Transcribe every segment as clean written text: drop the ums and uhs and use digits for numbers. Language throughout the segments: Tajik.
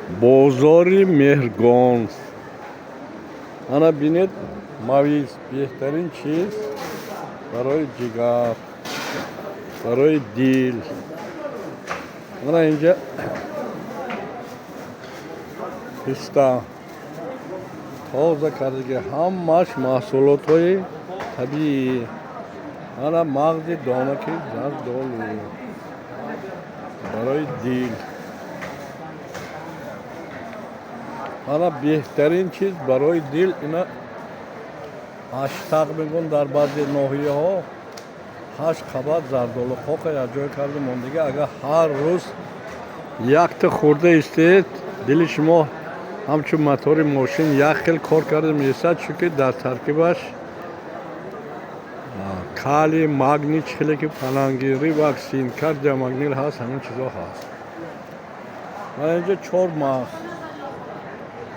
Бозори Меҳргон. Ана бинед, мавиз беҳтарин чиз барои ҷигар, барои дил. Ана инҷа писта тоза кардаги, ҳамааш маҳсулотҳои табиӣ. Ана мағзи донаки зардолу барои дил. Ана беҳтарин чиз барои дил ина ҳаштақ мегӯн дар баъзе ноҳияҳо, 8 қабат зардолу қоқа якҷоя карда мондагӣ. Агар ҳар рӯз якта хӯрда истед, дили шумо ҳамчун мотори мошин як хел кор карда меистад, чунки дар таркибаш калий, магний, чӣ хеле ки паланги, риваксин, кардиомагнил ҳаст, ҳамин чизҳо ҳаст. Мана инҷа чормағз.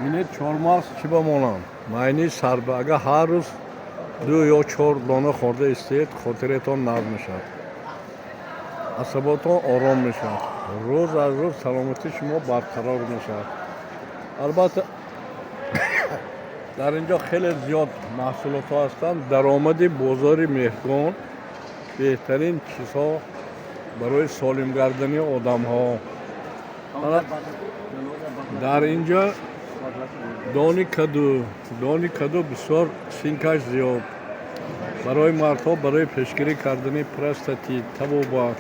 Бинед, чормағз чӣ ба монанд? Майнаи сарба. Агар ҳар рӯз 2 ё 4 дона хӯрда истед, хотиратон нав мешавад, асаботон ором мешавад, рӯз аз рӯз саломатии шумо барқарор мешавад. Албатта, дар инҷо хеле зиёд маҳсулотҳо ҳастанд. Даромади бозори Меҳргон беҳтарин чизҳо барои солимгардани одамҳо. Дар инҷо дони каду, дони каду бисёр синкаш зиёд барои мардҳо, барои пешгирӣ кардани простатит, табобат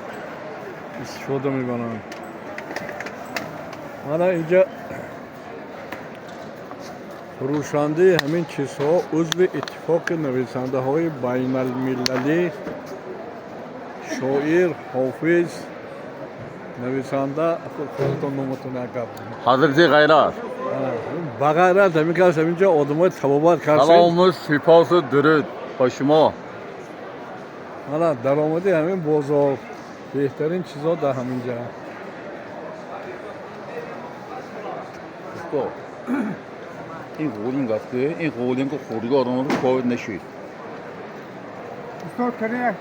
истифода мебаранд. Мана инҷа фурӯшандаи ҳамин чизҳо узви иттифоқи нависандаҳои байналмилалӣ, шоир, ҳофиз, нависанда. Худатон номатон як гап. Ҳазрати Ғайрат. Ба ғайрат ҳамин кас ҳаминҷо одамои табобат кард. Салому сипосу дуруд ба шумо. Мана даромади ҳамин бозор, беҳтарин чизҳо дар ҳамин ҷа. Устод, ин ғулинг аст, ки ин ғулингу хӯрдиги одамро ковид нашид. Устод, кане.